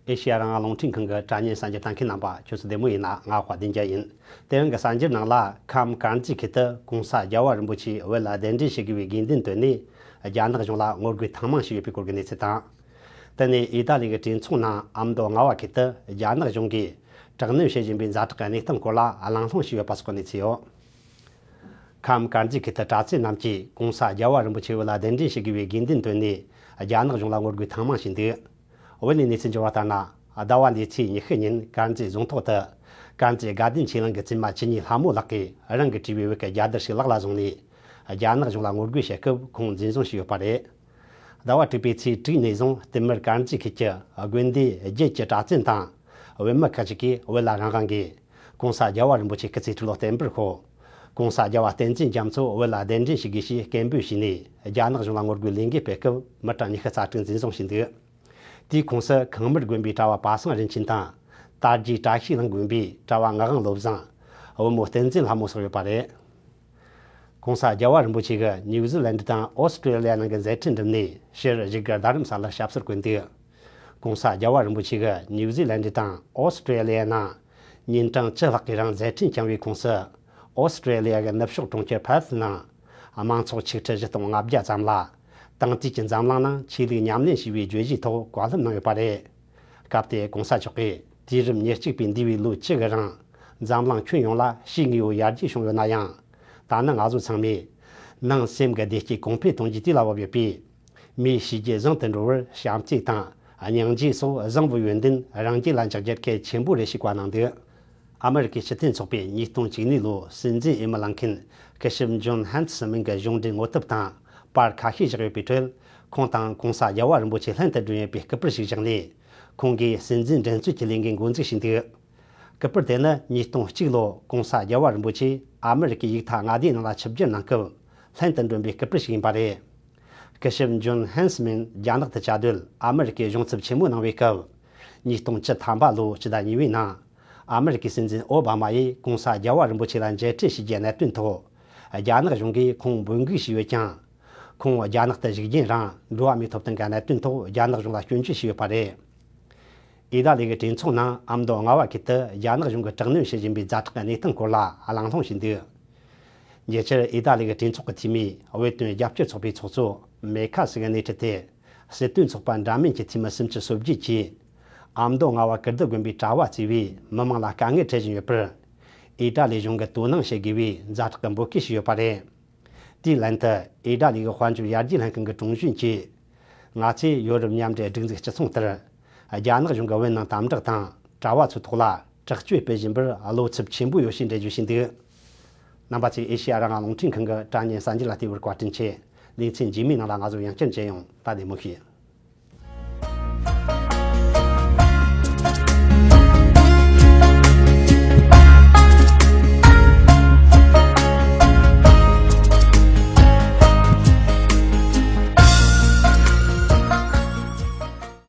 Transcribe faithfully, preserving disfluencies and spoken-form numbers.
ཨེ་ཤེ་ཡ་རང་དབང་རླུང་འཕྲིན་ཁང་གི་དྲ་བརྙན་གསར་འགྱུར་ལྟ་མཁན་རྣམ་པ་ཁྱོད་ཚོ་བདེ་མོ་ཡིན་ན། ང་དཔལ་ལྡན་རྒྱལ་ཡིན། དེ་རིང་གི་གསར་འགྱུར་ནང་ལ། ཁམས་དཀར་མཛེས་ཁུལ་དུ་༸གོང་ས་རྒྱལ་བ་རིན་པོ་ཆེས་བོད་ལ་གདན་འདྲེན་ཞུ་དགོས་པའི་དགོས་འདུན་བཏོན་ནས། རྒྱ་ནག་གཞུང་ལ་ངོ་རྒོལ་ཐེངས་མང་ཞིག་ཡོད་པའི་སྐོར་གྱི་གནས་ཚུལ་དང་། དེ་ནས་ཨི་ཏཱ་ལི་གི་གྲོས་ཚོགས་ནང་ཨ་མདོ་རྔ་བ་ཁུལ་དུ་རྒྱ་ནག་གཞུང་གིས་དྲག་གནོན་བྱེད་བཞིན་པའི་ཛ་དྲག་གི་གནས་སྟངས་སྐོར་ལ་གླེང་སློང་ཞུས་ཡོད་པ་སོགས་ཀྱི་གནས་ཚུལ་ཡོད། ཁམས་དཀར་མཛེས་ཁུལ་དུ་གྲྭ་བཙུན་རྣམས་ཀྱིས་༸གོང་ས་རྒྱལ་བ་རིན་པོ་ཆེ་བོད་ལ་གདན་འདྲེན་ཞུ་དགོས་པའི་དགོས་འདུན་བཏོན་ནས། རྒྱ་ནག་གཞུང་ལ་ངོ་རྒོལ་ཐེངས་མང་བྱས་འདུག། བོད་ནས་གནས་ཚུལ་འབྱོར་བ་ལྟར་ན། ཟླ་བ་འདིའི་ཚེས་ཉི་ཤུ་ཉིན་དཀར་མཛེས་རྫོང་ཐོག་ཏུ། དཀར་མཛེས་དགའ་ལྡན་ཆོས་གླིང་གི་བཙུན་མ་བཅུ་གཉིས་ལྷ་མོ་ལགས་ཀྱིས་རང་གིས་བྲིས་པའི་བོད་ཀྱི་རྒྱལ་དར་ཞིག་ལག་ལ་བཟུང་ནས། རྒྱ་ནག་གཞུང་ལ་ངོ་རྒོལ་བྱེད་སྐབས་ཁོང་འཛིན་བཟུང་བྱས་ཡོད་པ་རེད། ཟླ་བ་དྲུག་པའི་ཚེས་དྲུག་ནས་བཟུང་བསྟུད་མར་དཀར་མཛེས་ཁུལ་གྱི་དགོན་སྡེ་བརྒྱད་ཀྱི་གྲྭ་བཙུན་དང་། བོད་མི་ཁག་ཅིག་གིས་བོད་ལ་རང་དབང་གིས་༸གོང་ས་རྒྱལ་བ་རིན་པོ་ཆེ་སྐུ་ཚེ་ཁྲི་ལོ་བརྟན་པར་ཤོག། ༸གོང་ས་རྒྱལ་བ་བསྟན་འཛིན་རྒྱ་མཚོ་བོད་ལ་གདན་འདྲེན་ཞུ་དགོས་ཞེས་སྐད་འབོད་བྱས་ནས། རྒྱ་ནག་གཞུང་ལ་ངོ་རྒོལ་ལས་འགུལ་སྤེལ་སྐབས་མི་གྲངས་ཉི་ཤུ་རྩ་དྲུག་འཛིན་བཟུང་བྱས་འདུག། དེའི་ཁོངས་སུ་ཁང་དམར་དགོན་པའི་གྲྭ་བ་པ་སངས་རིན་ཆེན་དང་། དར་རྒྱས་བཀྲ་ཤིས་གླིང་དགོན་པའི་གྲྭ་བ་ངག་དབང་བློ་བཟང་། བུ་མོ་བསྟན་འཛིན་ལྷ་མོ་སོགས་ཡོད་པ་རེད། ༸གོང་ས་རྒྱལ་བ་རིན་པོ་ཆེ་གིས་ནིའུ་ཛི་ལན་ཌི་དང་ཨོ་སི་ཀྲི་ལི་ཡ་ནང་གི་མཛད་འཕྲིན་འགྲུབ་ནས། ཕྱིར་བཞུགས་སྒར་རྡ་རམ་ས་ལར་ཞབས་སོར་བཀོད་འདུག། ༸གོང་ས་རྒྱལ་བ་རིན་པོ་ཆེ་གིས་ནིའུ་ཛི་ལན་ཌི་དང་ཨོ་སི་ཀྲི་ལི་ཡ་ནང་ཉིན་གྲངས་བཅུ་ལྷག་གི་རིང་མཛད་འཕྲིན་བསྐྱངས་པའི་ཁོངས་སུ། ཨོ་སི་ཀྲི་ལི་ཡ་གི་ནུབ་ཕྱོགས་གྲོང་ཁྱེར་ཕར་ཐི་ནང་། དམངས་ཚོགས་ཆིག་ཁྲི་བཞི་སྟོང་ལྔ་བརྒྱ་ཙམ་ལ། དེང་དུས་ཀྱི་འཛམ་གླིང་ནང་ཆོས་ལུགས་ཉམས་ལེན་བྱས་པའི་བརྗོད་གཞིའི་ཐོག་བཀའ་སློབ་གནང་ཡོད་པ་རེད། སྐབས་དེར་༸གོང་ས་མཆོག་གིས། དུས་རབས་ཉེར་གཅིག་པའི་འདས་པའི་ལོ་བཅུ་གི་རིང་། འཛམ་གླིང་ཁྱོན་ཡོངས་ལ་ཕྱིའི་དངོས་པོ་ཡར་རྒྱས་བྱུང་ཡོད་ན་ཡང་། ད་ནི་ང་ཚོ་ཚང་མས། ནང་སེམས་ཀྱི་བདེ་སྐྱིད་གོང་འཕེལ་གཏོང་རྒྱུའི་དུས་ལ་བབ་ཡོད་པས། མིའི་གཤིས་རྒྱུད་བཟང་དུ་འགྲོ་བར་བྱམས་བརྩེ་དང་། སྙིང་རྗེ་སོགས་བཟང་པོའི་ཡོན་ཏན་རང་རྒྱུད་ལ་འཇགས་རྒྱུ་གལ་ཆེན་པོ་རེད་ཞེས་བཀའ་གནང་འདུག། ཨ་མེ་རི་ཀའི་སྤྱི་མཐུན་ཚོགས་པས་ཉིས་སྟོང་བཅུ་གཉིས་ལོའི་སྲིད་འཛིན་འོས་མི་ལངས་མཁན་སྐུ་ཞབས་ཇོན་ཧན་སི་མིན་གྱི་གཞུང་འབྲེལ་ངོ་དེབ་སྟེང་པར་ཁ་ཤས་བཞག་ཡོད་པའི་ཁྲོད། ཁོང་དང་༸གོང་ས་རྒྱལ་བ་རིན་པོ་ཆེ་ལྷན་དུ་བསྒྲོན་ཡོད་པའི་སྐུ་པར་ཞིག་བཞག་ནས། ཁོང་གིས་སྲིད་འཛིན་འགྲན་རྩོད་ཀྱི་ལས་འགུལ་འགོ་འཛུགས་བྱས་འདུག། སྐུ་པར་དེ་ནི་ཉིས་སྟོང་གཅིག་ལོར་༸གོང་ས་རྒྱལ་བ་རིན་པོ་ཆེ་ཨ་མེ་རི་ཀའི་ཡིག་ཐང་མངའ་སྡེའི་ནང་ལ་ཆིབས་བསྒྱུར་གནང་སྐབས་ལྷན་དུ་བསྒྲོན་པའི་སྐུ་པར་ཞིག་ཡིན་པ་རེད། སྐུ་ཞབས་ཇོན་ཧན་སི་མིན་རྒྱ་ནག་ཏུ་བཅའ་སྡོད་ཨ་མེ་རི་ཀའི་གཞུང་ཚབ་ཆེན་མོ་གནང་བའི་སྐབས། ཉིས་སྟོང་བཅུ་ཐམ་པ་ལོའི་སྤྱི་ཟླ་གཉིས་པའི་ནང་། ཨ་མེ་རི་ཀའི་སྲིད་འཛིན་ཨོ་བྷ་མ་ཡིས་༸གོང་ས་རྒྱལ་བ་རིན་པོ་ཆེ་ལ་མཇལ་འཕྲད་བྱས་རྒྱུའི་གནད་དོན་ཐོག་རྒྱ་ནག་གཞུང་གིས་ཁོང་འབོད་འགུག་བྱས་ཡོད་ཀྱང་། ཁོང་རྒྱ་ནག་ཏུ་བཞུགས་རྒྱུན་རིང་འགྲོ་བ་མིའི་ཐོབ་ཐང་གི་གནད་དོན་ཐོག་རྒྱ་ནག་གཞུང་ལ་སྐྱོན་བརྗོད་བྱས་ཡོད་པ་རེད། ཨི་ཏཱ་ལི་གི་གྲོས་ཚོགས་ནང་ཨ་མདོ་རྔ་བ་ཁུལ་དུ་རྒྱ་ནག་གཞུང་གིས་དྲག་གནོན་བྱེད་བཞིན་པའི་ཛ་དྲག་གི་གནས་སྟངས་སྐོར་ལ་གླེང་སློང་བྱས་འདུག། ཉེ་ཆར་ཨི་ཏཱ་ལི་གི་གྲོས་ཚོགས་ཀྱི་འཐུས་མིས་བོད་དོན་རྒྱབ་སྐྱོར་ཚོགས་པའི་ཚོགས་གཙོ་མེ་ཁ་སི་གི་སྣེ་ཁྲིད་དེ། སྲིད་དོན་ཚོགས་པ་འདྲ་མིན་གྱི་འཐུས་མི་སུམ་ཅུ་སོ་བརྒྱད་ཀྱིས། ཨ་མདོ་རྔ་བ་ཀིརྟི་དགོན་པའི་གྲྭ་བ་བརྩིས་པས་མི་མང་ལ་དཀའ་ངལ་འཕྲད་བཞིན་ཡོད་པར། ཨི་ཏཱ་ལི་གཞུང་གིས་དོ་སྣང་བྱེད་དགོས་པའི་ཛ་དྲག་གི་འབོད་སྐུལ་ཞུས་ཡོད་པ་རེད། དེའི་ལན་དུ། ཨི་ཏཱ་ལི་གི་དཔལ་འབྱོར་ཡར་རྒྱས་ལྷན་ཁང་གི་དྲུང་གཞོན་གྱིས། ང་ཚོས་ཡོ་རོབ་མཉམ་འབྲེལ་སྒྲིག་འཛུགས་སྤྱི་ཚོགས་ལྟར། རྒྱ་ནག་གཞུང་གི་བོད་ནང་དམ་དྲག་དང་། གྲྭ་བ་ཚོའི་ཐོག་ལ་དྲག་སྤྱོད་སྤེལ་བཞིན་པར་བློ་འཚབ་ཆེན་པོ་ཡོད་ཞེས་འགྲེལ་བརྗོད་བྱས་འདུག། རྣམ་པ་ཚོས་ཨེ་ཤེ་ཡ་རང་དབང་རླུང་འཕྲིན་ཁང་གི་དྲ་བརྙན་གསར་འགྱུར་ལ་བལྟས་པར་བཀའ་དྲིན་ཆེ། ལེ་ཚན་རྗེས་མའི་ནང་ལ་ང་ཚོ་ཡང་བསྐྱར་མཇལ་ཡོང་། ད་བདེ་མོ་བྱོས།